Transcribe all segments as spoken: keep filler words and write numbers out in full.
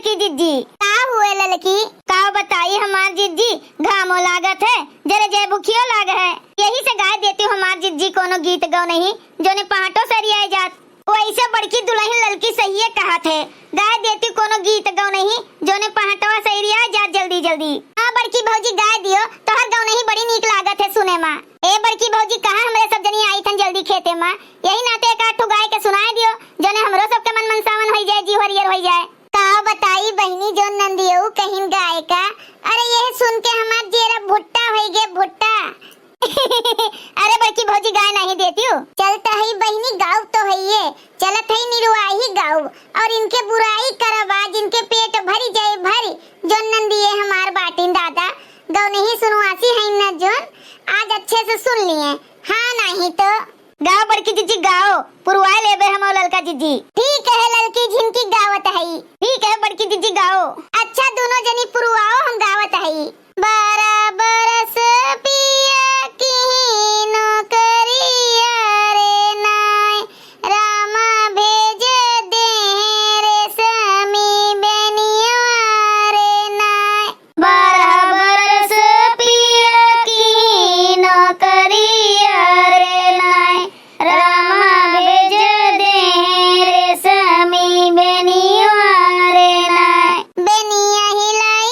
की जिज्जी। का हुए ललकी? का बताई हमार जिज्जी, घामो लागत है, जरे जय भूखियो लाग है। यही से गाय देती हूँ हमार जिज्जी कोनो गीत गौनही, जोने पहाटो सरियाए जात। वैसे बड़की दुलहिन ललकी सहिए कहत है, गाय देती कोनो गीत गौनही, जोने पहाटवा सरियाए जात जल्दी जल्दी। हाँ बड़की भौजी गाय दियो, तोहर गौनही बड़ी नीक लागत है सुने मा। ए बड़की भौजी कहाँ हमरे सब जनी आई थन जल्दी खेते मा, यही नाते एक आध ठो गाय के सुनाए दियो, जोने हमरो सबके मन मनसावन होई जाए, जी हरियर होई जाए। का बताई बहिनी, जो नंदियो कहिन गाय का, अरे यह सुन के हमार जेरा भुट्टा होई गे भुट्टा। अरे बड़की भौजी गाय नहीं देती हो। चलत हई बहिनी गाउब तो हइये, चलत हई निरुआही गाउब, और इनके बुराई करब आज इनके पेट भरी जाए भरी, जो नंदिये हमार बाटिन दादा, गौनही सुनवासी हईन न जोन, आज अच्छे से सुन लिए, हाँ नहीं तो। गाओ बड़की जिज्जी गाओ, पुरवाए लेबे हम ललका जिज्जी। ठीक है ललकी झिनकी गावत हई। ठीक है बड़की जिज्जी गाओ। अच्छा दोनों जनी पुरवाओ हम गावत हई। बड़ा बरस पिया की नौकरिया रे नाय, रामा भेज दे रेशमी बेनिया रे नाय। बारह बरस पिया की नौकरिया रे नाय, रामा भेज दे रेशमी बेनिया रे नाय। बेनिया हिलाई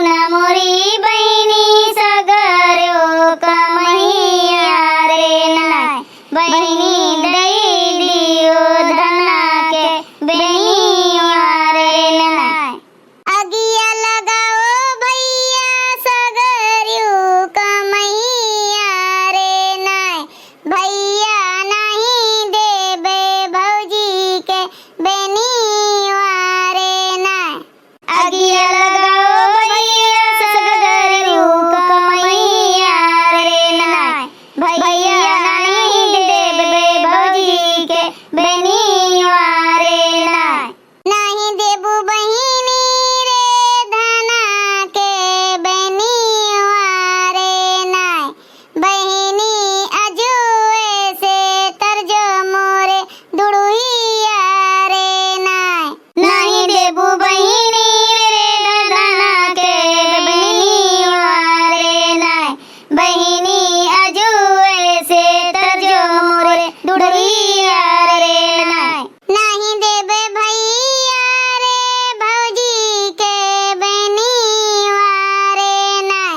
ना मोरी बहिनी सगरो कमैया रे नाय, बहिनी दई दियो धना के बेनिया रे नाय। अगिया लगाओ भैया सगरियो कमैया रे नाय, भैया नहीं देबे भौजी के बेनिया रे नाय। अगिया लगाओ भैया सगरियो कमैया रे नाय, भैया नहीं देबे भौजी के बेनिया रे नाय। नाही देबू बहिनी रे धना के बेनिया रे नाय, बहिनी अजुए से तरजो मोरे दुड़ुहिया रे नाय। नाही देबू बहिनी रे धना के बेनिया रे नाय, बहिनी अजुए से तरजो मोरे दुड़ुहिया रे नाय। नाही देबे भैया रे भौजी के बेनिया रे नाय,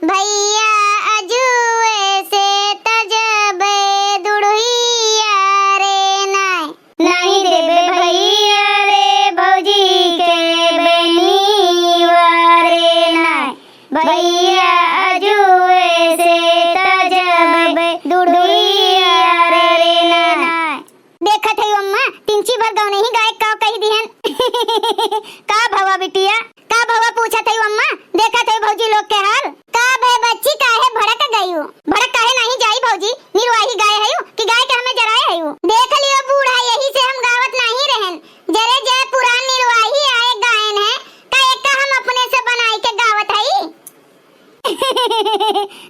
भैया अजुए से तजबे दुड़ुहिया रे नाय। नाही देबे भैया रे भौजी के बेनिया रे नाय, भैया अजुए से तजबे दुड़ुहिया रे नाय। देखत हई अम्मा, तिंची भर गवनही गाय का कही दिहन। का भवा बिटिया, का भवा पूछत हई अम्मा? देखत हई भौजी लोग के हाल। का भे बच्ची, काहे भड़क गयू? भड़क काहे नाही जाई भौजी? निरवाही गाय हयू कि गाय के हमें जराए हयू? देख लियो बूढ़ा, यही से हम गावत नाही रहन। जरे जय पुरान निरवाही आए गायन है, का एका हम अपने से बनाई के गावत हई?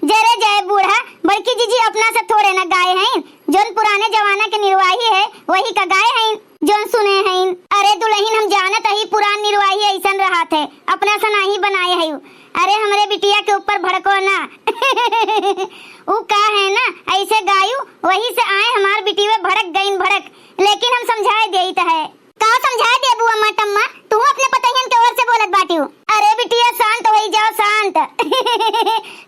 जरे जय बूढ़ा, बड़की जीजी अपना से थोड़े न गाए हईन, जौन पुराने जमाना के निरवाही है, वही का गाए हईन, जौन सुने हईन। अरे दुलहिन, हम जानत हई पुरान निरवाही अइसन रहत है, अपना से नाही बनाए हई। अरे हमरे बिटिया के ऊपर भड़को ना। ऊ का है ना, अइसे गायू, वही से आए हमार बिटिया भड़क गईन भड़क, लेकिन हम समझाए देइत है। का समझाए देबू अम्मा टम्मा, तू अपने पतोहियन के ओर से बोलत बाटिउ। अरे बिटिया शांत होई जाओ, शांत।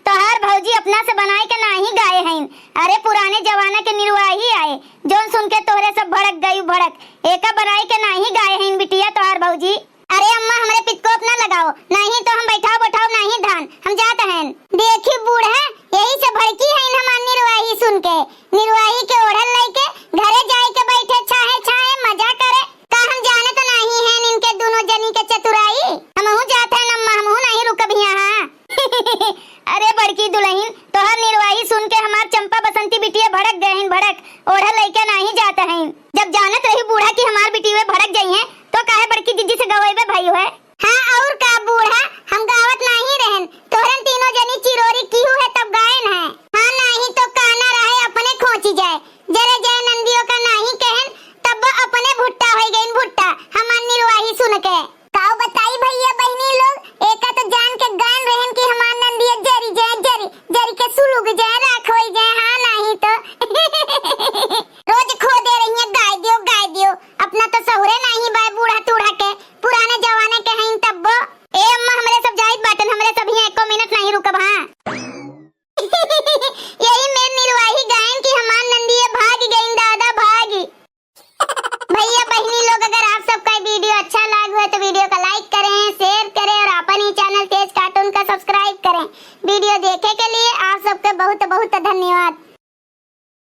तोहार भौजी अपना से बनाए के नाही गाए हईन। अरे पुराने जमाना के निरवाही आए, जौन सुन के तोहरे सब भड़क गयू भड़क। एका बनाए के नाही गाए हईन बिटिया तोहार भौजी। अरे अम्मा, हमरे पितकोप ना लगाओ, नाही तो हम बैठाओ बैठाओ नाही धान, हम जात हन। देखी बूढ़ा, यही से भड़की हईन हमार निरवाही सुन के। निरवाही के ओढ़ल लइके घरे जाए के बैठे छाहे छाहे मजा करे। का हम जानत नाही हन इनके दुनो जनी के चतुराई? हमहू जात हन अम्मा, हमहू नाही रुकब हियाँ। अरे बड़की दुलहिन, तोहर निरवाही सुन के हमार चंपा बसंती बिटिया भड़क गए हईन भड़क, ओढ़ल लइके नाही जात हईन। जब जानत रही बूढ़ा कि हमार बिटिया भड़क जइहें, तो काहे बड़की जीजी से गवइबे भई है? हाँ, और का बूढ़ा, हम गावत ना